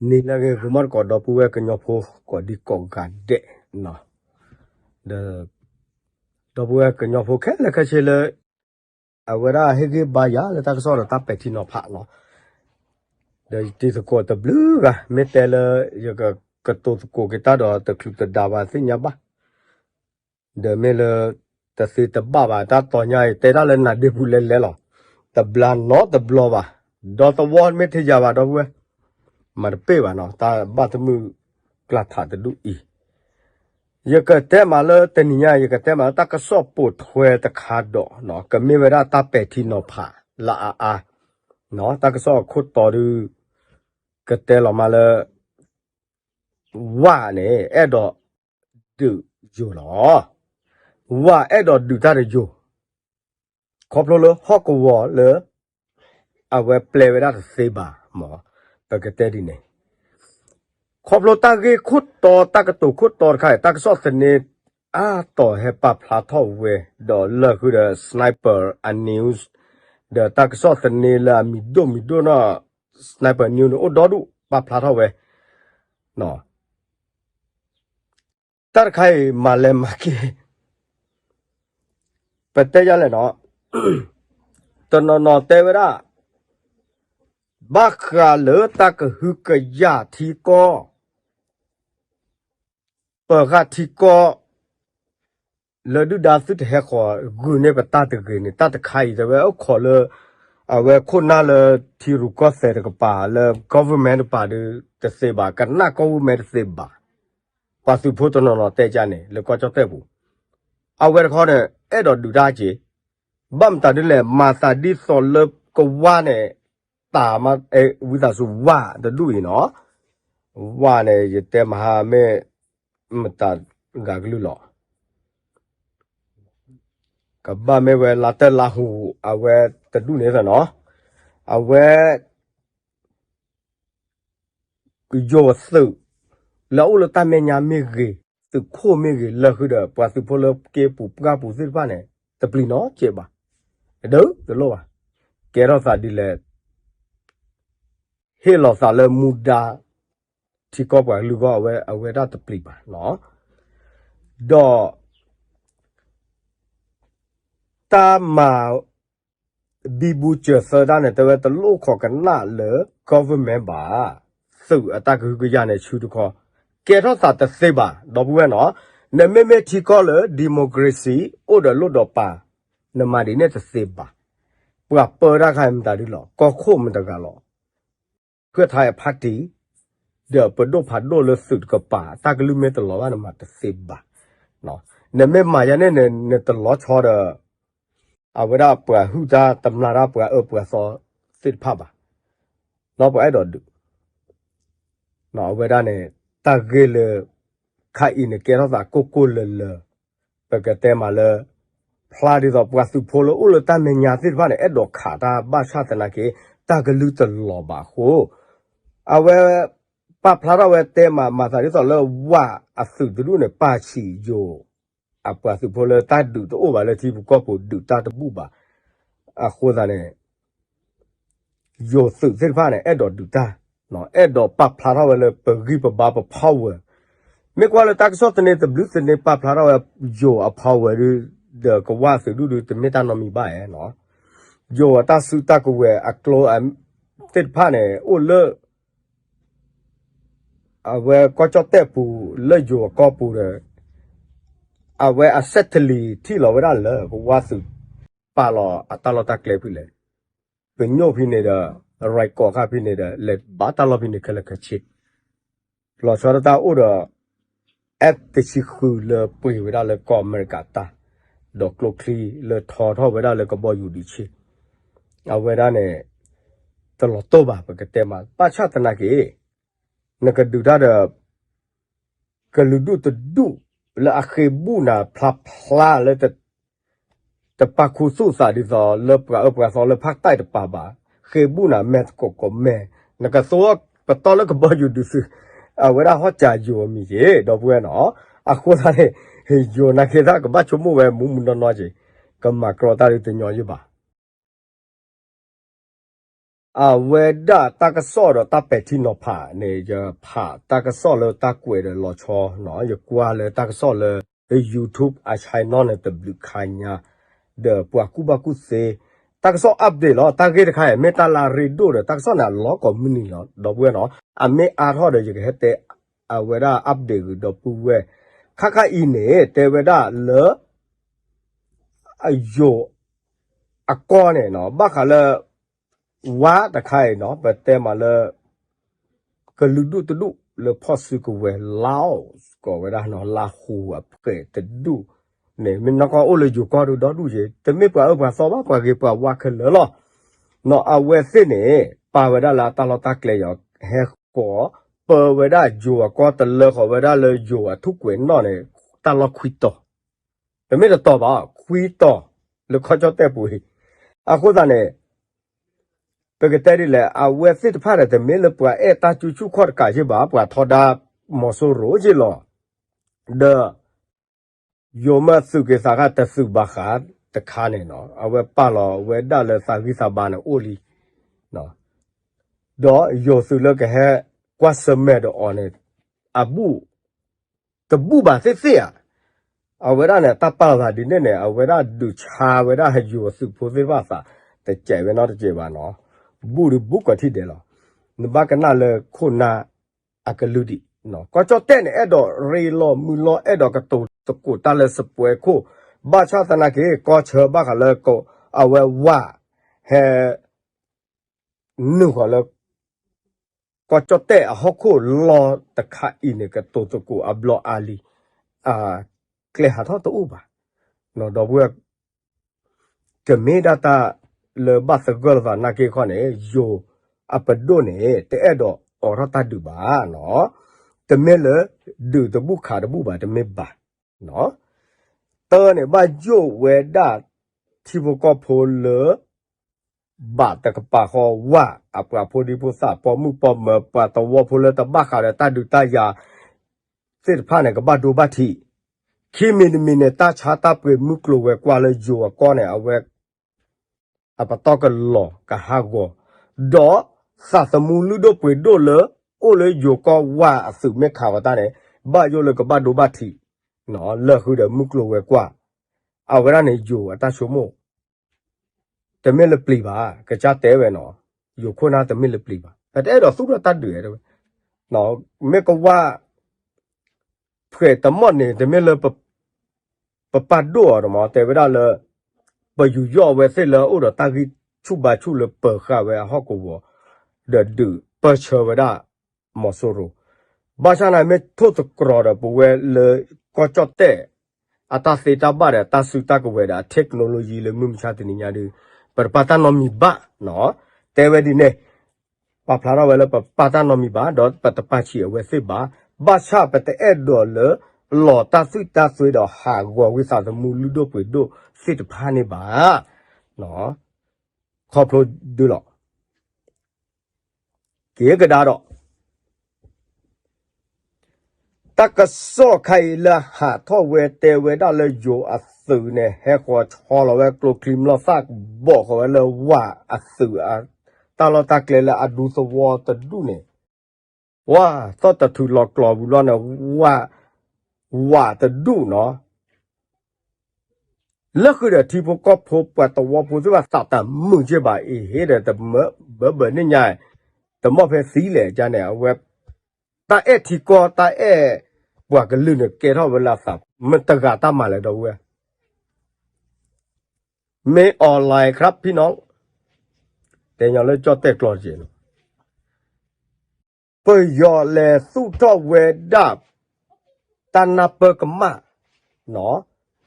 နံၤလၢအဂ့ၤ ဂီၤမီၢ်တကိး ဒီပုၢ်ဝဲၢ်ကညီဖိကိးဒံကိးဂၤဒဲးနီၤ, ဒီး ဒီပုၢ်ဝဲၢ်ကညီဖိခဲလၢာ်ခဲဆ့လၢ အဝဲဒၣ်ဟ့ၣ်ဂံၢ်ဘါယၤလၢတၢ်ကစီၣ်ဒီးတၢ်ပဲာ်ထံနီၤဖးနီၤ, ဒီးယတံၤသကိးတဘျုးဂၤ မ့ၢ်တဲလၢ ယကကတိၤသကိးက့ၤတၢ်ဒီးတချုးတဒါဘၣ်သ့ၣ်ညါဘၣ် ဒီးမ့ၢ်လၢ တသ့တဘၣ်ဘၣ် တၢ်တီညါအံၤ တဲတၢ်လၢနၤဒ့ပူၤလဲၤလဲၤလီၤ, တဘျါနီတဘျီဘၣ်, ဒီသဝီမ့ၢ်ထဲယၤဘၣ် ဒီပုၢ်ဝဲၢ်, မၤတပ့ၢ်ဘၣ်နီၤ တၢ်ဘၣ်သမုၣ်ကျါထးတဒူၣ်အံၤ, ယကတဲမးလၢတနံၤညါ ယကတဲမးလၢတၢ်ကစီၣ်ပိာ်ထွဲတခါဒီး ကမ့ၢ်ဝဲဒၣ်တၢ်ပဲာ်ထံနီၤဖးလၢအအါ, တၢ်ကစီၣ်အခိၣ်တီဒု ကတဲလီၤမးလၢ ဝၣ်န့ၣ် အဲၣ်ဒိးဒုးယိာ်လီၤ. ဝၣ်အဲၣ်ဒိးဒုးတၢ်တယိာ်, ခီဖျိလၢဟီၣ်ကဝီၤလၢ အဝဲပျဲဝဲဒၣ်တသ့ဘၣ်မး, ပကတဲဒ်န့ၣ်, ခီဖျိတၢ်ဂ့ၢ်ခိၣ်တီ တၢ်ကတိၤခိၣ်တီတခါအံၤ တၢ်ကစီၣ်သန့ အါတီၤဟဲပာ်ဖျါထီၣ်ဝဲ ဒီးလၢာ်ဃုာ်ဒီး Sniper News ဒီးတၢ်ကစီၣ်သန့လၢအမံၤဒိၣ်မံၤဒိၣ်နီၢ် Sniper News န့ၣ် အိၣ်ဒီဒူၣ်ပာ်ဖျါထီၣ်ဝဲ တၢ်တခါအံၤ မၤလဲၤမၤက့ၤ ပတဲယၤလဲၣ်နီၤ, တနီၤနီၤတဲဝဲဒၣ် ဘၣ်ဃးလၢတၢ်ကဟုကယာ်ထံကီၢ် ပၢၤဃာ်ထံကီၢ် လၢဒုၣ်ဒါသုတဟဲဃီၤဂုာ်န့ၢ်ပတၢ်တဂ့ၤန့ၣ် တၢ်တခါအံၤတဲဝဲအိၣ်ခိးလၢ အဝဲခိၣ်နၢ်လၢထံရူၢ်ကီၢ်သဲးတကပၤ လၢ government တကပၤဒီး တသ့ဘၣ် ကနၣ်ကီၢ် government တသ့ဘၣ်. ပှၤသုးဖိတနီၤနီၤတဲကန့ၣ် လၢကီၢ်ကၠီၣ်တဲၣ်ပူၤ အဝဲတခီန့ၣ် အဲၣ်ဒိးဒုးတၢ်က့ၤ, ဘၣ်မတၤဒ်လဲၣ် မၤသးဒ်သိးလၢကဝၢ်န့ၣ် တၢ်မၤ ဝံသးစူၤဝၣ်တဒူၣ်အံၤနီၤ, ဝၣ်န့ၣ် ယတဲမဟါမ့ၢ် မတၤဂၤကလုၢ်လီၤ. ကဘၣ်မ့ၢ်ဝဲလါတၢၢ်လါဟူ အဝဲတဒူၣ်န့ၣ်သနီၤ, အဝဲ ယိၤသုး လၢအအိၣ်လၢတၢ်မဲာ်ညါမ့ၢ်ဂ့ၤ, သုးခိၣ်မ့ၢ်ဂ့ၤ လၢာ်ဃုာ်ဒီး ပှၤသုးဖိလၢက့ပူၤပှၢ်ပူၤသ့ၣ်တဖၣ်န့ၣ် တပျံၤနီတစဲးဘၣ်. တဒုးတလိၣ်ဘၣ်. ကဲထီၣ်သးဒ်လဲၣ် ဟ့ၣ်လီၤသးလၢမူဒါ ထံကီၢ်ပှၤကလုာ်အဂီၢ် အဝဲ အဝဲဒၣ်တပျံၤဘၣ်နီၤ. ဒီး တၢ်မၤ ဘံဘူစၢၤသၢတၢ်န့ၣ် တဲဝဲတလိၣ်ခိးကနၣ်လၢ government ဘၣ်, သုးအတၢ်ကဟုကယာ်န့ၣ် ဆူတခီ, ကဲထီၣ်သးတသ့ဘၣ် ဒီပုၢ်ဝဲၢ်နီၤ, နမ့မ့ၢ်ထံကီၢ်လၢ democracy အိၣ်ဒီးလိၣ်ဒီးပၤ, နမၤဒ်န့ၣ်တသ့ဘၣ်. ပှၤပၢတၢ်ခါအံၤမတၤဒုလီၤ, ကီၢ်ခိၣ်မတၤတဂၤလီၤ. ဖုၣ်ထါအဖါတံၢ် ဒီးပဒိၣ်ဖးဒိၣ်လၢသုးတကပၤ တၢ်ကလုၢ်မ့ၢ်တလီၤဘၣ် နမၤတသ့ဘၣ်. နမ့ၢ်မၤယၤန့ၣ် နတလီၤဆီဒီး အဝဲဒၣ်ပှၤဟုၣ်တၢ်တမျာ်တၢ်ပှၤအၢပှၤသီသ့ၣ်တဖၣ်ဘၣ်. ဒီးပှၤအဲၣ်ဒိးဒုး အဝဲဒၣ်န့ၣ် တၢ်ဂ့ၢ်လၢ ခါအံၤန့ၣ် ကဲထီၣ်သးကိၢ်ကိၢ်လၢၤလၢၤ, ပကတဲမးလၢ ဖျါဒ်သိးပှၤသုးဖိလၢအိၣ်လၢတၢ်မဲာ်ညါသ့ၣ်တဖၣ်န့ၣ် အဲၣ်ဒိးခးတၢ်ဘၣ်ဆၣ်သနာ်က့ တၢ်ကလုၢ်တလီၤဘၣ်အဃိ, အဝဲ ပာ်ဖျါထီၣ်ဝဲတဲမး မၤသးဒ်သိးလၢဝၣ်အသုးတဒူၣ်န့ၣ် ပာ်ဆံးယိၤ အပှၤသုးဖိလၢတၢ်ဒုးတအိၣ်ဘၣ်လၢထံပူၤကီၢ်ပူၤ ဒုးတၢ်တဘူၣ်ဘၣ်. အဃိသတးန့ၣ် ယိၤသုးသ့ၣ်တဖၣ်န့ၣ် အဲၣ်ဒိးဒုးတၢ်, အဲၣ်ဒိးပာ်ဖျါထီၣ်ဝဲလၢပဂံၢ်ပဘါပ power. မ့ၢ်ကွၢ်လၢတၢ်ကစီၣ်သန့တဘျုးသန့ ပာ်ဖျါထီၣ်ဝဲ ယိၤအ power ဒုး ဒီးကဝၣ်သုးဒူၣ်ဒုး တမ့ၢ်တၢ်နီတမံၤဘၣ်ဧါ. ယိၤအတၢ်စုတၢ်ကဝဲၤအကျိၤသ့ၣ်တဖၣ်န့ၣ် အိၣ်လၢ အဝဲကီၢ်ကၠီၣ်တဲၣ်ပူၤလၢယိၤအကီၢ်ပူၤဒီး အဝဲအ satellite ထံၣ်လီၤဝဲဒၣ်လၢကဝၢ်သုး ပာ်လီၤအတၢ်လီၢ်တၢ်ကျဲဖဲလဲၣ်, ပညိၣ်ဖဲန့ၣ်ဒီး ရၤကီၤခါဖဲန့ၣ်ဒီး လဲၤဘၣ်တၢ်လီၢ်ဖဲန့ၣ်ခဲလၢာ်ခဲဆ့ လီၤဆီဒၣ်တၢ်အိၣ်ဒီး F တဆံဃုလၢပှ့ၤဝဲဒၣ်လၢကီၢ်အမဲရကၤတၢ်, ဒီးကျိချံလၢထီထီၣ်ဝဲဒၣ်လၢကဘီယူၤဒံးဆ့, အဝဲဒၣ်န့ၣ် တလီၤတိၢ်ဘၣ် ပကတဲမး ဘၣ်ဆၣ်သနာ်က့ နကဒုးတၢ်ဒီး ကလုာ်ဒူၣ်တဒူၣ်လၢအဃ့ဘူၣ်နၤဖျါဖျါလၢ တပာ်ခူသူၣ်သးဒ်သိးလၢပှၤအၢပှၤသီလၢဖးတၢ်တပၤဘၣ်, ဃ့ဘူၣ်နၤမဲာ်သကိးကိးမဲာ်, နကသိပတီၢ်လၢကဘီယူၤဒုးသုး, အဝဲဒၣ်ဟီၣ်စၢ်ယိၤအမံၤက့ၤ ဒီပုၢ်ဝဲၢ်နီၤ, အဃိသတးန့ၣ် ယိၤနာ်က့ၤသးကဘၣ်ဆိကမိၣ်ဝဲမူးမူးနီၢ်နီၢ်က့ၤ, ကမၤကြီတၢ်ဒုးတညီယ့ၢ်ဘၣ်. အဝဲဒၣ်တၢ်ကစီၣ်ဒီးတၢ်ပဲာ်ထံနီၤဖးန့ၣ် ယဖးတၢ်ကစီၣ်လၢတၢ်ကွဲးဒီးလီၤဆီနီၤ, ယကွၢ်လၢတၢ်ကစီၣ်လၢ YouTube အ channel န့ၣ်တဘျုးခါညါ, ဒီးပှၤကူၣ်ဘၣ်ကူၣ်သ့, တၢ်ကစီၣ် update လီၤ. တၢ်ဂ့ၢ်တခါအံၤ မ့ၢ်တၢ်လၢအရ့ဒိၣ်ဒီး တၢ်ကစီၣ်န့ၣ် အလီၤကိးမုၢ်နံၤလီၤ ဒီပုၢ်ဝဲၢ်နီၤ. အမ့ၢ်အါထီၣ်ဒီး ယကဟဲတဲ အဝဲဒၣ် update ဂ့ၤ ဒီပုၢ်ဝဲၢ်, ခါခါအံၤန့ၣ် တဲဝဲဒၣ်လၢ အယိၤအကီၢ်န့ၣ်နီၤ, ဘၣ်ဃးလၢ ဝါတခါအံၤနီၤ, ပတဲမးလၢ ကလုာ်ဒူၣ်တဒူၣ်လၢဖီၣ်စုကဝဲၤ Lao ကိးဝဲဒၣ်နီၤ, လါဟူအဖှဲးတဒူၣ်န့ၣ် မ့ၢ်နီၢ်ကီၢ်အိၣ်လၢယိၤကီၢ်ဒုဒီဒူၣ်ယ့ၤ, တမ့ၢ်ပှၤအၢပှၤသီဘၣ်, ပှၤဂ့ၤပှၤဝါခဲလၢာ်လီၤ. နီၤ အဝဲသ့ၣ်န့ၣ် ပာ်ဝဲဒၣ်လၢအတၢ်လီၢ်တၢ်ကျဲယီၤ ဟဲဃီၤ ပၢဝဲဒၣ်ယိၤအကီၢ် တလၢဃီၤဝဲဒၣ်လၢယိၤအထူၣ်ကွဲးနီၣ်န့ၣ် တၢ်လီၢ်ခွံတီၤ, တမ့ၢ်တတီၤဘၣ်, ခွံတီၤ လၢကီၢ်ကၠီၣ်တဲၣ်ပူၤအံၤ. အဃိသတးန့ၣ် ပကတဲဒ်လဲၣ်, အဝဲသ့ၣ်တဖၣ်န့ၣ် တမ့ၢ်လၢပှၤအဲၣ်တၢ်စုဆူၣ်ခီၣ်တကးယ့ၢ်ဘၣ်, ပှၤထီဒါမီၤစိရိၤယ့ၢ်လီၤ. ဒီး ယိၤမ့ၢ်သုးက့ၤသးခါတသုးဘၣ်ဃးတခါန့ၣ်နီၤ, အဝဲပာ်လီၤဝဲဒၣ်လၢသးဂံၢ်သးဘါန့ၣ်အိၣ်လံ ဒီးယိၤသုးလၢကဟဲကွၢ်ဆၢၣ်မဲာ်ဒီးအီၤန့ၣ် အဘူၣ် တဘူၣ်ဘၣ်သ့ၣ်သ့ၣ်ဧါ. အဝဲဒၣ်န့ၣ် တၢ်ပာ်လီၤသးဒ်န့ၣ်န့ၣ် အဝဲဒၣ်ဒုးဆါဝဲဒၣ်ယိၤသုးဖိသ့ၣ်တဖၣ်အသး တစဲးဝဲနီတစဲးဘၣ်နီၤ, ဘူၣ်ဒုးဘူၣ်ကီးထံၣ်ဒဲးလီၤ. နဘၣ်ကနၣ်လၢခိၣ်နၢ်အကလုၢ်ဒံး, ကီၢ်ကၠီၣ်တဲၣ်န့ၣ် အဲၣ်ဒိးရ့လီၤမုာ်လီၤ အဲၣ်ဒိးကတိၤသကိးတၢ်လၢစပွဲခိၣ်, ဘၣ်ဆၣ်သနာ်က့ ကီၢ်ဆၢဘၣ်ဃးလၢ အဝဲဝး ဟဲ နုာ်ဃီၤလၢ ကီၢ်ကၠီၣ်တဲၣ်အဟီၣ်ခိၣ်လီၤတခါအံၤန့ၣ် ကတိၤသကိးအဘျီအါလံ, အကျဲဟးထီၣ်တအိၣ်ဘၣ်. ဒီပုၢ်ဝဲၢ် ကမ့ၢ်ဒၣ်တၢ်လၢဘၣ်သဂၢၢ်လိာ်သးနာ်က့ခီန့ၣ် ယိၤအပဒိၣ်န့ၣ် တအဲၣ်ဒိးအိးထီၣ်တၢ်ဒုးဘၣ်နီၤ, တမ့ၢ်လၢ ဒုးတဘူၣ်ခးတဘူၣ်ဘၣ် တမ့ၢ်ဘၣ် တၢ်န့ၣ် ဘၣ်ယိၣ်ဝဲဒၣ် ထံဖိကီၢ်ဖိလၢ ဘၣ်တကပၤဃီဝး အပှၤဖိဒံဖိသၣ် ပိာ်မုၣ်ပိာ်မၢၤ ပှၤသဝီဖိလၢတဘၣ်ဃးဒီးတၢ်ဒုးတၢ်ယၤ သ့ၣ်တဖၣ်န့ၣ် ကဘၣ်ဒိဘၣ်ထံး, ခံမံၤတမံၤန့ၣ် တၢ်ဆါတၢ်ပှ့ၤမုၢ်ကျိၤဝဲၤကွာ်လၢယိၤအကီၢ်န့ၣ် အဝဲ အပတီၢ်ကလီၤကဟးဂီၤ, ဒီးသးသမူလုၢ်ဒိၣ်ပှ့ၤဒိၣ်လၢ အိၣ်လၢယိၤကီၢ်ဝးအသုးမ့ၢ်ခးဝဲတၢ်န့ၣ် ဘၣ်ယိၣ်လၢကဘၣ်ဒိဘၣ်ထံး, လၢဃုာ်ဒီးမုၢ်ကျိၤဝဲၤကွာ်, အဝဲဒၣ်န့ၣ်ယိၤအတၢ်ဆိကမိၣ် တမ့ၢ်လၢပျံၤဘၣ်, ကစၢ်တဲဝဲနီၤ, ယိၤခိၣ်နၢ်တမ့ၢ်လၢပျံၤဘၣ်, ပတအဲၣ်ဒိးသူၣ်ထီၣ်တၢ်ဒုးဝဲ, မ့ၢ်ကဝၢ် ဖှဲးတမီၢ်န့ၣ် တမ့ၢ်လၢ ပပာ်ဒိၣ်အီၤတမး တဲဝဲဒၣ်လၢ ပယူးယီၣ်အဝဲသ့ၣ်လၢအအိၣ်ဒီးတၢ်ဂံၢ်ဆူၣ်ဘါဆူၣ်လၢပၢၤဃာ်ဝဲအဟီၣ်ကဝီၤ ဒီးဒုးပၢၢ်ဆၢဝဲဒၣ် မီၤစိရိၤ, ဘၣ်ဆၣ်န့ၣ်မ့ၢ်ထိၣ်သတြီၤဒီးပဝဲလၢကီၢ်ကၠီၣ်တဲၣ် အတၢ်သ့တၢ်ဘၣ်ဒီးတၢ်စုတၢ်ကဝဲၤဒီးအ technology လၢမုၢ်မဆါတနံၤညါဒီး ပတပာ်တၢ်နီတမံၤဘၣ်, တဲဝဲဒ်န့ၣ်, ပာ်ဖျါထီၣ်ဝဲလၢပပာ်တၢ်နီတမံၤဘၣ် ဒီးပတပာ်ဆံးအဝဲသ့ၣ်ဘၣ်, ဘၣ်ဆၣ်ပတအဲၣ်ဒိးလၢ လီၤတၢ်သွံၣ်တၢ်သွဲဒီးဟးဂီၤဝံသးသမူလုၢ်ဒိၣ်ပှ့ၤဒိၣ်သ့ၣ်တဖၣ်န့ၣ်ဘၣ်, ခီဖျိဒုလီၤ က့ၤကဒါဒီး တၢ်ကစီၣ်ခါအံၤလၢဟးထီၣ်ဝဲတဲဝဲဒၣ်လၢယိၤအသုးန့ၣ် ဟဲဃီၤဆီလီၤဝဲကျိချံမျိာ်သၣ်ဘီၣ်ဃီၤဝဲလၢဝးအသုးအတၢ်လီၢ်တၢ်ကျဲလၢအဒူသဝီတဒူၣ်န့ၣ်, ဝါသီၣ်တထူးလီၤကျီၤဝံၤလီၤန့ၣ် ဝး ဝးတဒူၣ်နီၤ လၢဃုာ်ဒီးထံဖိကီၢ်ဖိပှၤသဝီဖိသ့ၣ်တဖၣ်သးတမုာ်က့ဘၣ်အံၤ ဟ့ၣ်ဒီးတမၢဘၢဘၢန့ၣ်ညါ, တမီၢ်ဖဲသံလဲၣ်ကန့ၣ် အဝဲ တၢ်အဲၣ်ထံကီၢ်တၢ်အဲၣ်ပှၤကလုာ်န့ၣ် ကဲထီၣ်ဝဲလၢအသး မ့ၢ်တဂၤတၢ်မၤလဲၣ်ဒီပုၢ်ဝဲၢ်, မ့ၢ် online ครับพี่น้อง, တဲညီလၢကၠီၣ်တဲၣ်ကျိာ်က့ၤ ပယီၤလဲၤသူၣ်ထီၣ်ဝဲဒၣ် တၢ်နၢ်ပၢၢ်ကမၣ်,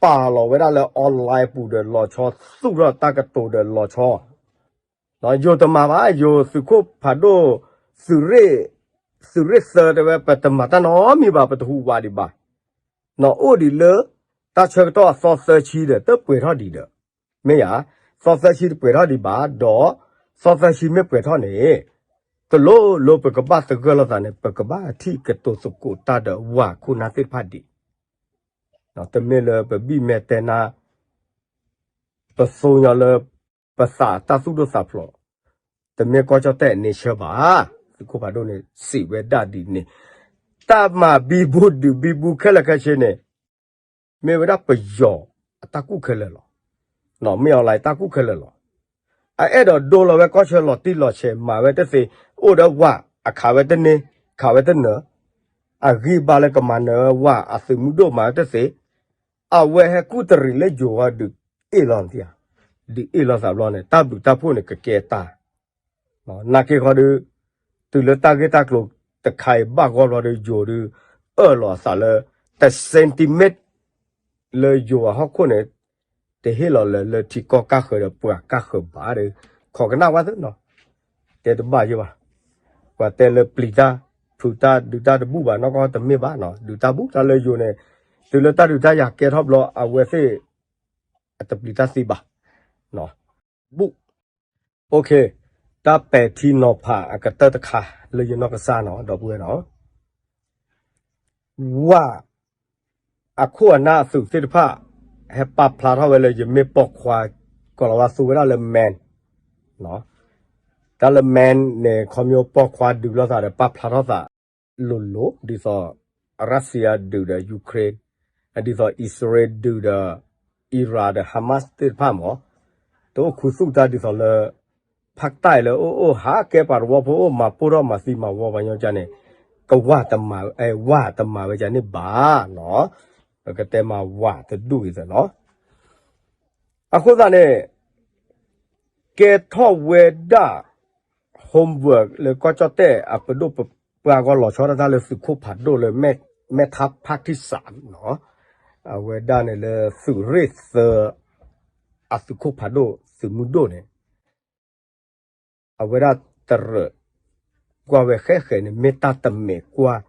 ပာ်လီၤဝဲဒၣ်လၢ online ပူၤဒီးလီၤဆီ သူၣ်ထီၣ်တၢ်ကတိၤဒီးလီၤဆီ, ယိၤတမၤဘၣ်, ယိၤသုးခိၣ်ဖးဒိၣ် သုးရ့ၣ်, သုးရ့ၣ်သၢတဲဝဲ ပတမၤတၢ်နီတမံၤဘၣ်, ပတဟူးဝးဒံးဘၣ်, အိၣ်ဒံးလၢ တၢ်ဆၢကတီၢ်အသီသၢဆံဒီး တပှဲၤထီၣ်ဒံးဒီး, မ့ၢ်ယါ, သီသၢဆံတပှဲၤထီၣ်ဒံးဘၣ်ဒီး, သီသၢဆံမ့ၢ်ပှဲၤထီၣ်န့ၣ် တလိၣ်လိပကဘၣ်သဂၢၢ်လိာ်သးန့ၣ် ပကဘၣ်ထံၣ်ကတိၤသကိးတၢ်ဒီးဝၤခိၣ်နၢ်သ့ၣ်တဖၣ်ဒံး, တမ့ၢ်လၢပဘံၣ်မဲာ်တဲနါ ပသိညီလၢ ပသးတၢ်သူၣ်ဒိၣ်သးဖျိး, တမ့ၢ်ကီၢ်ကၠီၣ်တဲၣ်န့ၣ်ဆၢဘၣ်. သုးခိၣ်ဖးဒိၣ်န့ၣ် စံးဝဲဒၣ်ဒ်န့ၣ်, တၢ်မၤဘံဘူဒုးဘံဘူခဲလၢာ်ခဲဆ့န့ၣ် မ့ၢ်ဝဲဒၣ်ပယီၤအတၢ်ကူၣ်ခဲလၢာ်လီၤ. မ့ၢ်အီၤလၢတၢ်ကူၣ်ခဲလၢာ်လီၤ. အအဲၣ်ဒိးဒိလီၤဝဲကီၢ်ဆၢလီၤတံၢ်လီၤဆဲး မၤဝဲတသ့, အိၣ်ဒီးဝးအခးဝဲတန့ၢ် ခးဝဲတနၢၤ, အဂံၢ်ဘါလၢကမၤနၢၤဝဲဝးအသုးမုၢ်ဒိၣ်မၤဝဲတသ့, အဝဲဟဲကူၣ်တရံးလၢယိၤဝဲဒုးအ့ၣ်လီၤနသ့ဧါ, ဒုးအ့ၣ်လီၤသးဘျီန့ၣ် တၢ်ဘျုးတၢ်ဖှိၣ်န့ၣ်ကကဲတၢ် နာ်က့ခီဒီး တုၤလၢတၢ်ဂ့ၢ်တၢ်ကျိၤတခါအံၤဘၣ်ဂီၢ်ဘျီဒီး ယိၤဒီး အၢၣ်လီၤအသးလၢ တ sentiment လၢယိၤအဟီၣ်ခိၣ်န့ၣ် တဟ့ၣ်လီၤလၢၤလၢထံကီၢ်ကၢ်ဃၢၤဒီးပှၤကၢ်ဃၢၤဘၣ်ဒီး ခိးကနၣ်ဝဲသ့နီၤ, တဲတဘၣ်ယဲဘၣ်, ပှၤတဲလၢပျံၤတၢ် ဖုးတၢ်ဒုးတၢ်တဘူၣ်ဘၣ်နီၢ်ကီၢ်တမ့ၢ်ဘၣ်နီၤ, ဒုးတၢ်ဘူၣ်တၢ်လၢယိၤန့ၣ် တုၤလၢတၢ်ဒုးတၢ်ယၤကဲထီၣ်ဘျီ အဝဲသ့ၣ် အတပျံၤတၢ်သံဘၣ် ဘူၣ်, OK, တၢ်ပဲာ်ထံနီၤဖးအကတၢၢ်တခါလၢယနီၢ်ကစၢ်နီၤ ဒီပုၢ်ဝဲၢ်နီၤ, ဝး အခိၣ်အနၢ်အသုးသ့ၣ်တဖၣ် ဟဲပာ်ဖျါထီၣ်ဝဲလၢယမ့ၢ်ပိာ်ခွါ ကိးလီၤဝဲသူဝဲဒၣ်လၢ man, တၢ်လၢ man န့ၣ် ခီဖျိပိာ်ခွါဒုးလိာ်သးဒီးပာ်ဖျါထီၣ်သးလိၤလိၤ ဒ်သိး Russia ဒုးဒီး Ukraine, ဒ်သိး အံၣ်စရ့လးဒုးဒီး Iran ဒီး Hamas သ့ၣ်တဖၣ်မး, တအိၣ်ခူသူၣ်တၢ်ဒ်သိးလၢ ဖးတၢ်လၢအိၣ်အိၣ်ဟးကဲပှၤတဝီဖိအိၣ်မၤပိၢ်ထီၣ်မၤသံမၤဝီပှၤညီကန့ၣ်, ကဝးတမၤ, ဝးတမၤဝဲကန့ၣ်ဘၣ်နီၤ, ပကတဲမၤဝးတဒူၣ်အံၤသ့နီၤ, အဃိသတးန့ၣ် ကဲထီၣ်ဝဲဒၣ် homework လၢကီၢ်ကၠီၣ်တဲၣ်အပဒိၣ်ပပှၢ်ဂီၢ် လီၤဆီဒၣ်တၢ်လၢသုးခိၣ်ဖးဒိၣ်လၢ မဲထါဖးထံစးနီၤ, အဝဲဒၣ်န့ၣ်လၢသုးရ့ၣ်သၢ အသုးခိၣ်ဖးဒိၣ်သုးမုၢ်ဒိၣ်န့ၣ် အဝဲဒၣ်တရၢးကွၢ်ဝဲဃဲဃဲန့ၣ် မ့ၢ်တၢ်တမဲာ်ကွၢ်,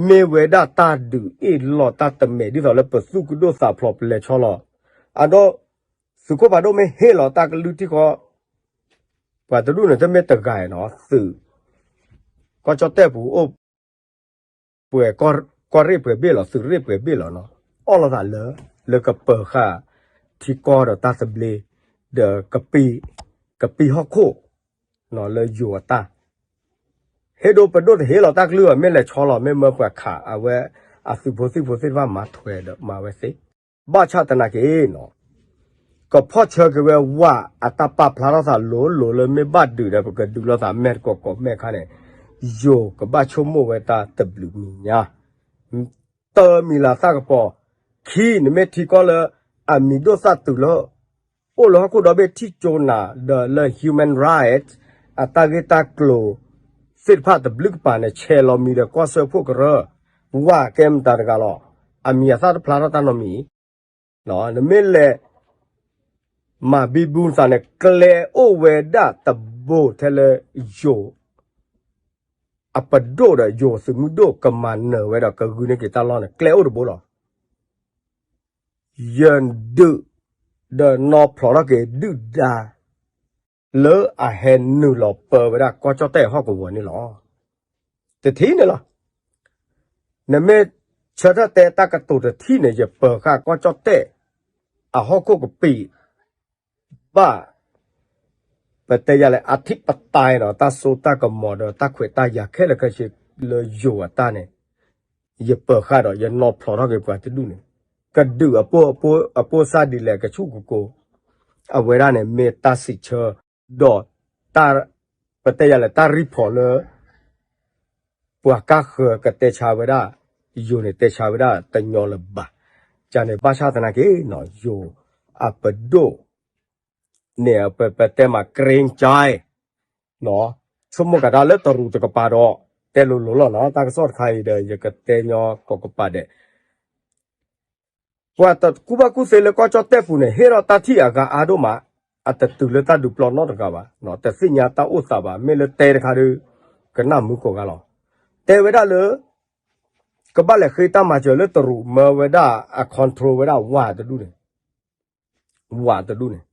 မ့ၢ်ဝဲဒၣ်တၢ်ဒုးအ့ၣ်လိာ်တၢ်တမဲာ် ဒ်သိးလၢပသူၣ်ကဒိၣ်သးဖျိးပလဲၤဆီလီၤ, အဒိ သုးခိၣ်ဖးဒိၣ်မ့ၢ်ဟ့ၣ်လီၤတၢ်ကလုၢ်ထံဃီ ပှၤတဒူၣ်န့ၣ် တမ့ၢ်တဂၤနီၤ, သုး ကီၢ်ကၠီၣ်တဲၣ်ပူၤအိၣ် ပှဲၤ ကီၢ်ရ့ၣ်ပှဲၤဘ့ၣ်လီၤ, သုးရ့ၣ်ပှဲၤဘ့ၣ်လီၤနီၤ, အီၣ်လိာ်သးလၢ လၢကပၢၤဃာ်ထံကီၢ်ဒီးတၢ်သဘျ့ ဒီး ကပံဟီၣ်ခိၣ် လၢယိၤအတၢ် ဟ့ၣ်ဒိပဒိၣ်တဟ့ၣ်လီၤတၢ်ကလုၢ်ဘၣ်, မ့ၢ်လဲၤဆီလီၤ မ့ၢ်မၢပှၤခး အဝဲအသုးဖိသံၣ်ဖိသ့ၣ်တဖၣ်မၤထွဲဒီးမၤဝဲသ့, ဘၣ်ဆၣ်သနာ်က့နီၤ ကဖီၣ်ဆၢက့ၤဝဲဝးအတၢ်ပာ်ဖျါထီၣ်သးလိၤလိၤလၢမ့ၢ်ဘၣ်ဒုးဒီး ပကဒုးလိာ်သးမဲာ်တကိးကိးမဲာ်ခါန့ၣ်, ယိၤကဘၣ်ဆိကမိၣ်ဝဲတၢ်တဘျုးမံၤညါ, တမံၤလၢသၣ်ကပီၤ, ခံ နမ့ၢ်ထံကီၢ်လၢအမံၤဒိၣ်သၣ်တုၤလၢ အိၣ်လၢဟီၣ်ခိၣ်ဒီဘ့ၣ်ထံၣ်ကၠိနၤ ဒီးလၢ human rights အတၢ်ဂ့ၢ်တၢ်ကျိၤသ့ၣ်တဖၣ်တဘျုးကပၤန့ၣ် ဆဲးလီၤမံၤဒီးကီၢ်စၢဖှိၣ်ကရၢ, ဝးကဲမတၤတဂၤလီၤ, အမံၤအသၣ်တဖျါထီၣ်တၢ်နီတမံၤ, နမ့ၢ်လဲၤ မၤဘံဘူနသးန့ၣ် ကျဲအိၣ်ဝဲဒၣ်တဘိထဲလၢယိၤ အပဒိၣ်ဒီးယိၤသုးမုၢ်ဒိၣ်ကမၤနၢၤဝဲဒီးကဂုာ်န့ၢ်က့ၤတၢ်လီၢ်န့ၣ် ကျဲအိၣ်တဘိလီၤ. ယဒုး ဒီးနီၢ်ဖျိးထီၣ်က့ၤဒုၣ်ဒါ လၢအဟဲနုာ်လီၤပၢဝဲဒၣ်ကီၢ်ကၠီၣ်တဲၣ်ဟီၣ်ကဝီၤန့ၣ်လီၤ. တထံၣ်န့ၣ်လီၤ. နမ့ၢ်ဆၢထၢၣ်တဲတၢ်ကတိၤတထံၣ်န့ၣ် ယပၢၤဃာ်ကီၢ်ကၠီၣ်တဲၣ် အဟီၣ်ခိၣ်ကပံာ် ဘၣ် ပတဲယၤလဲၣ် အထံပတဲဒီး တၢ်စိတၢ်ကမီၤဒီး တၢ်ခွဲးတၢ်ယာ်ခဲလၢာ်ခဲဆ့လၢယိၤအတၢ်န့ၣ် ယပၢၤဃာ်ဒီး ယနီၢ်ဖျိးထီၣ်က့ၤပှၤတဒူၣ်န့ၣ် ကဒုးအပိၢ်အစၢ်ဒ်လဲၣ် ကဆူၣ်ကကိး အဝဲဒၣ်န့ၣ် မ့ၢ်တၢ်စံးဆၢ ဒီးတၢ် ပတဲယၤလဲၣ် တၢ်ရံဖီးလၢ ပှၤကၢ်ဃၢၤကတဲဆါဝဲဒၣ် ယိၤန့ၣ်တဲဆါဝဲဒၣ်တညီလၢၤဘၣ်. ကန့ၣ်ဘၣ်ဆၣ်သနာ်က့နီၤ ယိၤအပဒိၣ်န့ၣ် ပတဲမး เกรงใจ ဆိကမိၣ်ကဒါလၢတရူးတကပၤဒီး တဲလိၤလိၤလီၤနီၤ တၢ်ကစီၣ်တခါအံၤဒီး ယကတဲညီကိးကပၤဒဲး ပှၤတကူၣ်ဘၣ်ကူၣ်သ့လၢကီၢ်ကၠီၣ်တဲၣ်ပူၤန့ၣ် ဟ့ၣ်ထီၣ်တၢ်ထံၣ်အဂၤအါဒိၣ်မး, အတတုၤလၢတၢ်ဒုးပျီနီတဂၤဘၣ်, တသ့ၣ်ညါတၢ်အိၣ်သးဘၣ်, မ့ၢ်လၢတဲတခါဒီး ကနၣ်မုာ်ကိးဂၤလီၤ. တဲဝဲဒၣ်လၢ ကဘၣ်လဲၤဃ့တၢ်မၤစၢၤလၢတရူးမၢဝဲဒၣ်အ control ဝဲဒၣ်ဝးတဒူၣ်န့ၣ်, ဝးတဒူၣ်န့ၣ်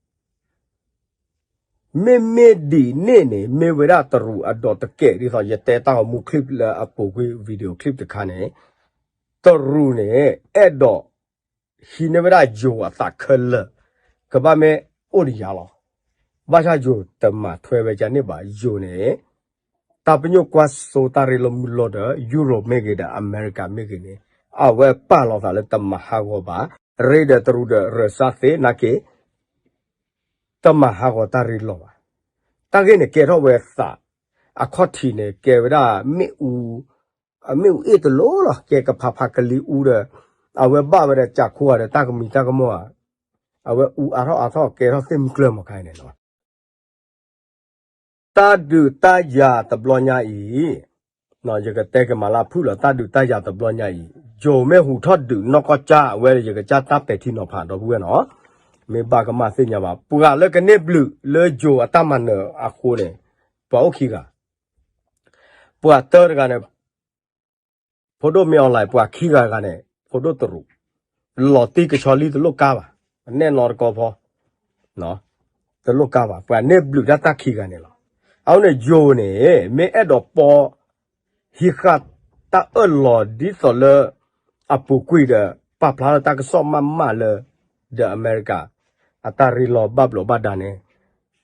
မ့မ့ၢ်ဒ်န့ၣ်န့ၣ် မ့ၢ်ဝဲဒၣ်တရူးအဒီးတကဲး ဒ်သိးယတဲတၢ်ဂီၤမူ clip လၢအပူၤကွံာ် video clip တခါန့ၣ်, တရူးန့ၣ် အဲၣ်ဒိးဟံးန့ၢ်ဝဲဒၣ်ယိၤအသးခဲလၢာ်, ကဘၣ်မ့ၢ်အိၣ်ဒီးယၤလီၤ. ဘၣ်ဆၣ်ယိၤတမၤထွဲဝဲဒ်န့ၣ်ဘၣ်, ယိၤန့ၣ် တၢ်ပညိၣ်ကွၢ်စိတၢ်ရ့လိာ်မုာ်လိာ်ဒီး ယူရိၣ်မ့ၢ်ဂ့ၤဒီး အမဲရကၤမ့ၢ်ဂ့ၤန့ၣ် အဝဲပာ်လီၤသးလၢတမၤဟးဂီၤဘၣ်, ရ့ဒီးတရူးဒီးရၢၢ်စၢ်သ့နာ်က့ တမၤဟးဂီၤတၢ်ရ့လိာ်ဘၣ်. တၢ်ဂ့ၢ်န့ၣ်ကဲထီၣ်ဝဲသး, အခီၣ်ထံးန့ၣ် ကဲဝဲဒၣ် မ့ၣ်အူ, အမ့ၣ်အူအ့ၣ်တလိၤလီၤ, ကဲကဖးဖးကလံၤအူဒီး အဝဲဘၣ်ဝဲဒီးကၠးခိၣ်ဧါဒီးတၢ်ကမံၤတၢ်ကမီၣ်ဧါ, အဝဲအူအါထီၣ်အါထီၣ် ကဲထီၣ်သ့ၣ်မုၢ်ကျၢၢ်မးခါအံၤန့ၣ်လီၤ. တၢ်ဒုးတၢ်ယၤတဘျီညါအံၤ, ယကတဲက့ၤမးလၢဖုၣ်လီၤ တၢ်ဒုးတၢ်ယၤတဘျီညါအံၤ, ယိၤမ့ၢ်ဟူးထီၣ်ဒုးနီၢ်ကီၢ်ကၠၢ် အဝဲဒီးယကစၢ်တၢ်ပဲာ်ထံနီၤဖးဒီပုၢ်ဝဲၢ်နီၤ, မ့ၢ်ဘၣ်ကမၣ်သ့ၣ်ညါဘၣ်, ပှၤလၢကန့ၢ်ဘျုးလၢယိၤအတၢ်မၤနၢၤအဃိန့ၣ် ပှၤအိၣ်ခံဂၤ ပှၤတၢတဂၤန့ၣ် ဖိဒိၣ်မ့ၢ်အီၣ်လဲၣ်, ပှၤခံဂၤတဂၤန့ၣ် ဖိဒိၣ်တရူး, လီၤတံၢ်ကဆီလံတလိၣ်ကါဘၣ်, နဲၣ်နီတကီၢ်ဖီ, တလိၣ်ကါဘၣ်, ပှၤန့ၢ်ဘျုးတၢ်တၢ်ခံဂၤန့ၣ်လီၤ. အဃိန့ၣ်ယိၤန့ၣ် မ့ၢ်အဲၣ်ဒိးပီ ဟံးဃာ်တၢ်အၢၣ်လီၤဒ်သိးလၢ အပူၤကွံာ်ဒီး ပာ်ဖျါထီၣ်တၢ်ကစီၣ်မးမးလၢ ဒီးအမဲရကၤ အတၢ်ရ့လိာ်ဘၣ်ဘျီးဘၣ်ဒါန့ၣ်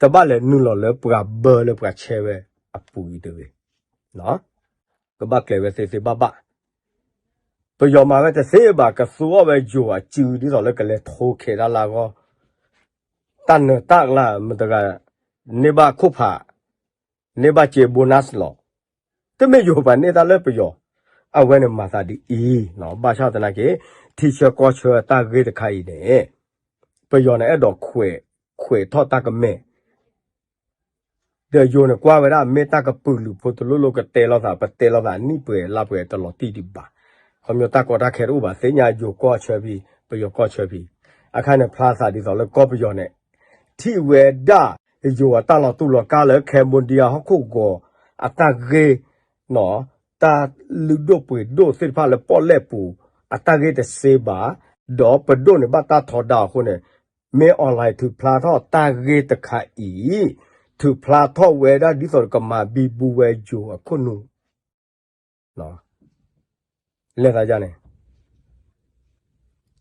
တဘၣ်လဲၤနုာ်လီၤလၢပှၤဘၢလၢပှၤဆဲးဝဲအပူၤအံၤတဂ့ၤ. ကဘၣ်ကျဲၤဝဲသ့သ့ဘၣ်ဘၣ်. ပယီၤမၤဝဲတသ့ဘၣ် ကသူအီၣ်ဝဲယိၤအစုဒ်သိးလၢကလဲၤထိခဲးတၢ်လၢအဂီၢ်, တၢ်နၢၤတၢ်အကျါမတၤတဂၤ န့ၢ်ဘၣ်ခိၣ်ဖး, န့ၢ်ဘၣ်စ့ bonus လီၤ. တမ့ၢ်ယိၤပှၤန့ၢ်တၢ်လၢပယီၤ, အဝဲန့ၣ်မၤသးဒ်အံၤ, ဘၣ်ဆၣ်သနာ်က့ ထံဆၢကီၢ်ဆၢတၢ်ဂ့ၢ်တခါအံၤန့ၣ် ပယီၤန့ၣ်အဲၣ်ဒိးခွဲးထီၣ်တၢ်ကမဲာ် ဒီးယိၤန့ၣ်ကွၢ်ဝဲဒၣ် မ့ၢ်တၢ်ကပုာ်လုးဖိတလိၣ်လိၣ်ကတဲလိာ်သး ပတဲလိာ်သးနံၣ်ပှဲၤလါပှဲၤတလီၤတံၢ်ဒံးဘၣ်. ခီဖျိတၢ်ကီတၢ်ခဲတအိၣ်ဘၣ် သ့ၣ်ညါယိၤကီၢ်ဆၢဖံး ပယီၤကီၢ်ဆၢဖံး. အခါန့ၣ်ဖျါသးဒ်သိးလၢကီၢ်ပယီၤန့ၣ် ထံၣ်ဝဲဒၣ် ယိၤအတၢ်လီၤတူၢ်လီၤကာ်လၢ Cambodia ဟီၣ်ခိၣ်ဂီၤ အတၢ်ဂ့ၢ် တၢ်လုၢ်ဒိၣ်ပှ့ၤဒိၣ်သ့ၣ်တဖၣ်လၢပီၣ်လဲၣ်ပူၤ အတၢ်ဂ့ၢ်တသ့ဘၣ်, ဒီးပဒိၣ်န့ၣ်ဘၣ်တၢ်ထီဒါအဃိန့ၣ် မ့ၢ်အီၣ်လဲၣ်ထုးဖျါထီၣ်တၢ်ဂ့ၢ်တခါအံၤ, ထုးဖျါထီၣ်ဝဲဒၣ်ဒ်သိးကမၤဘံဘူဝဲယိၤအခိၣ်နူာ် လဲၤသးယါန့ၣ်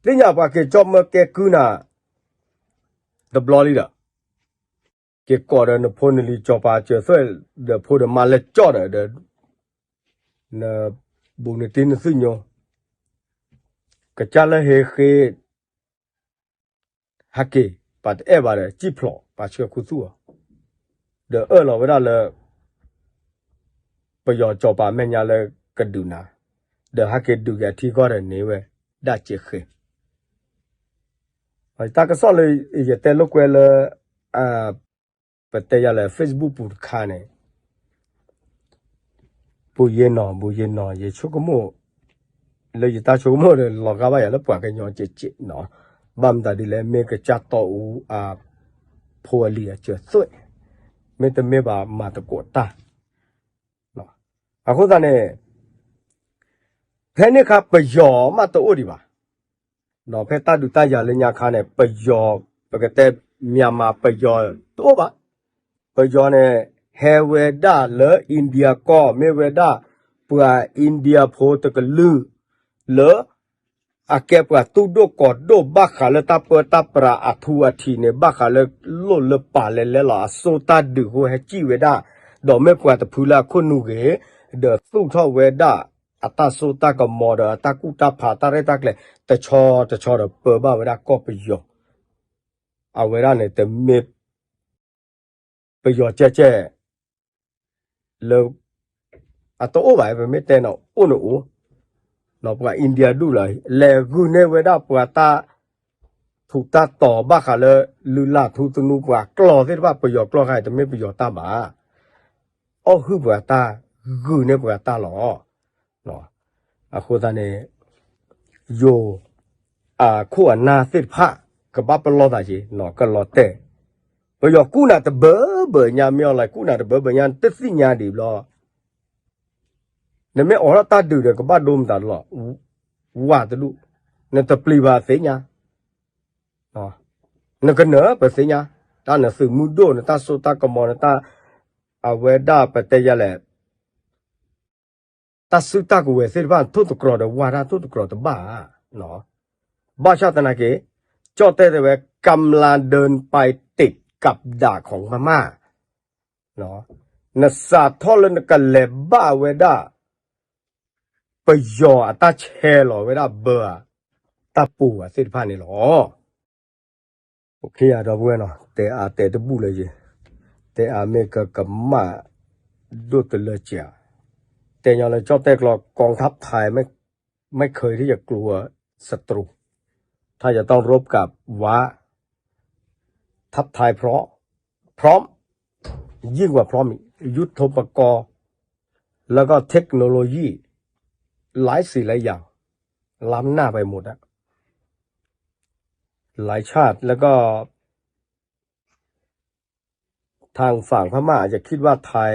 သ့ၣ်ညါပှၤက့ၤကၠီၣ်မၢကဲကုၢ်နၤ တဘျီလံဒီး က့ၤကိးဒီးနဖိနလံၤစီၤပၤစၢၤသွဲၣ် ဒီးဖိဒီးမါလဲၤကၠီၣ်ဒီး ဒီး နဘူးနတံၤနသုညိ ကစၢ်လၢဟ့ၣ်ဃ့ ဟဲက့ၤ ပှၤတအဲၣ်ဘၣ်ဒီး စံၣ်ဖျိးပှၤဆှၢခူသူၣ်အီၤ, ဒီးအၢၣ်လီၤဝဲဒၣ်လၢ ပယီၤစီၤပၤမဲာ်ညါလၢကဒုးနၤ, ဒီးဟဲက့ၤဒုးက့ၤအထံကီၢ်ဒီးန့ၢ်ဝဲဒၣ်စ့ဃ့ တၢ်ကစီၣ်လၢယတဲလိာ်ကွဲလၢ ပတဲယၤလၢ Facebook ပူၤတခါန့ၣ် ဘူးယ့ၢ်နီၢ် ဘူးယ့ၢ်နီၢ် ယဆိကမိၣ် လၢယတၢ်ဆိကမိၣ်ဒီး လီၤဂာ်ဘၣ်ယၤလၢပှၤကညီကဲးကဲးနီၤ, ဘၣ်မတၤဒ်လဲၣ် မ့ၢ်ကစၢ်တီအူအဖိအလံၤအစၢၤသွဲၣ်, မ့တမ့ၢ်ဘၣ်မၤသကိးတၢ် အဃိသတးန့ၣ် ဖဲန့ၣ်အခါပယီၤမးတအိၣ်ဒံးဘၣ်. ဒီးဖဲတၢ်ဒုးတၢ်ယၤလၢညါခါန့ၣ် ပယီၤ ပကတဲ မြန်မာ ပယီၤတအိၣ်ဘၣ်. ပယီၤန့ၣ် ဟဲဝဲဒၣ်လၢ India ကီၢ် မ့ၢ်ဝဲဒၣ် ပှၤ India ဖိတကလုာ် လၢ အကဲပှၤသူၣ်ဒိၣ်ကီၤဒိၣ်ဘၣ်ဃးလၢတၢ်ပၢတၢ်ပြးအထူအထံးန့ၣ် ဘၣ်ဃးလၢလိၣ်လၢပာ်လဲၤလဲလီၤအစိတၢ်ဒုးအဃိ ဟဲစံၣ်ဝဲဒၣ်, ဒီးမ့ၢ်ပှၤတဖုလၢအခိၣ်နူာ်ဂ့ၤ, ဒီးသူၣ်ထီၣ်ဝဲဒၣ်အတၢ်စိတၢ်ကမီၤဒီးအတၢ်ကူၣ်တၢ်ဖးတၢ်ရဲၣ်တၢ်ကျဲၤ တဆီတဆီဒီးပၢဘၣ်ဝဲဒၣ်ကီၢ်ပယီၤ, အဝဲဒၣ်န့ၣ်တမ့ၢ် ပယီၤကဲကဲ လၢ အတအိၣ်ဘၣ် ပမ့ၢ်တဲန့ၣ် အိၣ်န့ၣ်အိၣ်, ပှၤ India ဒူၣ်လီၤ လဲၤဂုာ်န့ၢ်ဝဲဒၣ်ပှၤတၢ် ထူးတၢ်တီၤဘၣ်ဃးလၢ လုၢ်လၢ်ထူသနူပှၤကျီသ့ၣ်တဖၣ် ပယီၤကျီဃါ တမ့ၢ်ပယီၤတၢ်ဘၣ်, အီၣ်ဟုၣ်ပှၤတၢ် ဂုာ်န့ၢ်ပှၤတၢ်လီၤ. အဃိသတးန့ၣ် ယိၤ အခိၣ်အနၢ်သ့ၣ်တဖၣ် ကဘၣ်ပလီၢ်သးက့ၤ ကလီၤတဲာ်, ပယီၤကူၣ်နၤတဘၢဘၢညါ မ့ၢ်အီၤလၢကူၣ်နၤတဘၢဘၢညါ တသ့ၣ်ညါဒံးဘျီ, နမ့ၢ်အိးထီၣ်တၢ်ဒုးဒီး ကဘၣ်ဒိမတၤတလီၢ်, ဝးတဒူၣ်, နတပျံၤဘၣ်သ့ၣ်ညါ, နကနၢၤပသ့ၣ်ညါ, တၢ်နသုးမုၢ်ဒိၣ် နတၢ်စိတၢ်ကမီၤ နတၢ် အဝဲဒၣ်ပတဲယၤလဲၣ် တၢ်စုတၢ်ကဝဲၤသ့ၣ်တဖၣ် ထိၣ်သတြီၤဒီးဝါဒၣ်ထိၣ်သတြီၤတဘၣ်ဧါ. ဘၣ်ဆၣ်သနာ်က့ ကၠီၣ်တဲၣ်တဲဝဲ กำลังเดินไปติด กับดักของพม่า နစးထီၣ်လၢနကလဲၤဘၣ်ဝဲဒၣ် ပယီၤအတၢ်ဆဲးလီၤဝဲဒၣ် ဘၢအတၢ်ပူၤအသ့ၣ်တဖၣ်န့ၣ်လီၤ. အိၣ်ခ့ယၤဒီပုၢ်ဝဲၢ်နီၤ တဲအါတဲတဘူၣ်လၢယၤ, တဲအါမ့ၢ်ကကမၣ်ဒိၣ်တလၢကၠး, တဲညီလၢကၠီၣ်တဲၣ်ကျီ กองทัพไทยไม่ ไม่เคยที่จะกลัวศัตรู ถ้าจะต้องรบกับวะ ทัพไทยพร้อม พร้อม ยิ่งกว่าพร้อมอีก ยุทโธปกรณ์ แล้วก็เทคโนโลยี หลายสิ่งหลายอย่าง ล้ำหน้าไปหมดอะ หลายชาติ แล้วก็ ทางฝั่งพม่าอาจจะคิดว่าไทย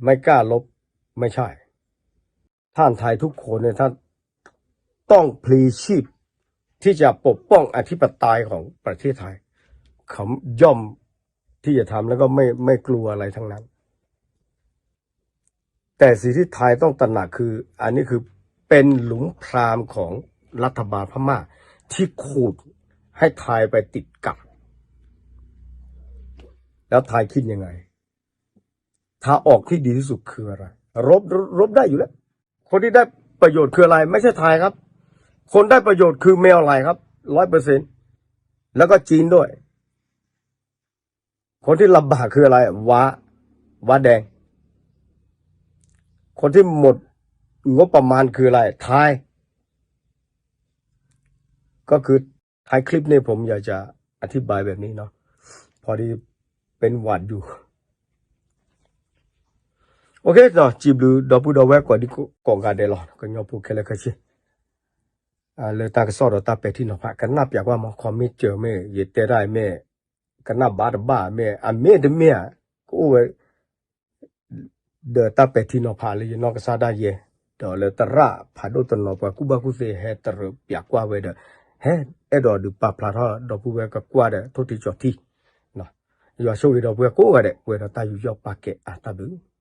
ไม่กล้ารบ ไม่ใช่ ท่านไทยทุกคนเนี่ยท่านต้องพลีชีพที่จะปกป้องอธิปไตยของประเทศไทย เขาย่อมที่จะทำแล้วก็ไม่ไม่กลัวอะไรทั้งนั้น แต่สิ่งที่ไทยต้องตระหนักคือ อันนี้คือเป็นหลุมพรางของรัฐบาลพม่าที่ขุดให้ไทยไปติดกับ แล้วไทยคิดยังไง ทางออกที่ดีที่สุดคืออะไร รบรบได้อยู่แล้ว คนที่ได้ประโยชน์คืออะไร ไม่ใช่ไทยครับ คนได้ประโยชน์คือแมวไหลครับ ร้อยเปอร์เซ็นต์ แล้วก็จีนด้วย คนที่ลำบากคืออะไร ว้า ว้าแดง คนที่หมดงบประมาณคืออะไร ไทย ก็คือท้ายคลิปนี้ผมอยากจะอธิบายแบบนี้เนาะ พอดีเป็นหวัดอยู่ โอเคเนาะ စံးဘျုးဒီပုၢ်ဒီဝဲၢ်ကိးဒံကိးဂၤဒဲးလီၤ ကညီဖိခဲလၢာ်ခဲဆ့ လၢတၢ်ကစီၣ်ဒီးတၢ်ပဲာ်ထံနီၤဖး ကနၣ်ပၠးကွၢ်မး comment စၢၤမ့ၢ် ယတဲတၢ်မ့ၢ် ကနၣ်ဘၣ်တဘၣ်မ့ၢ် အမ့ၢ်တမ့ၢ်ဧါ ကအိၣ်ဝဲ ဒီးတၢ်ပဲာ်ထံနီၤဖးလၢယနီၢ်ကစၢ်ဒၣ်ယဲ ဒီးလၢသရၣ်ဖးဒိၣ်တနီၤ ပှၤကူၣ်ဘၣ်ကူၣ်သ့ဟဲတရၢပၠးကွၢ်ဝဲဒီး ဟဲအဲၣ်ဒိးဒုးပာ်ဖျါထီၣ်ဒီပုၢ်ဝဲၢ်ကကွၢ်ဒီး ထိၣ်ထံကၠီၤထံ ယွၤဆိၣ်ဂ့ၤဒီပုၢ်ဝဲၢ်ကိးဂၤဒဲး ပှဲၤဒီးတၢ်ယူးယီၣ်ပာ်ကဲအါတၢ်ဘျုး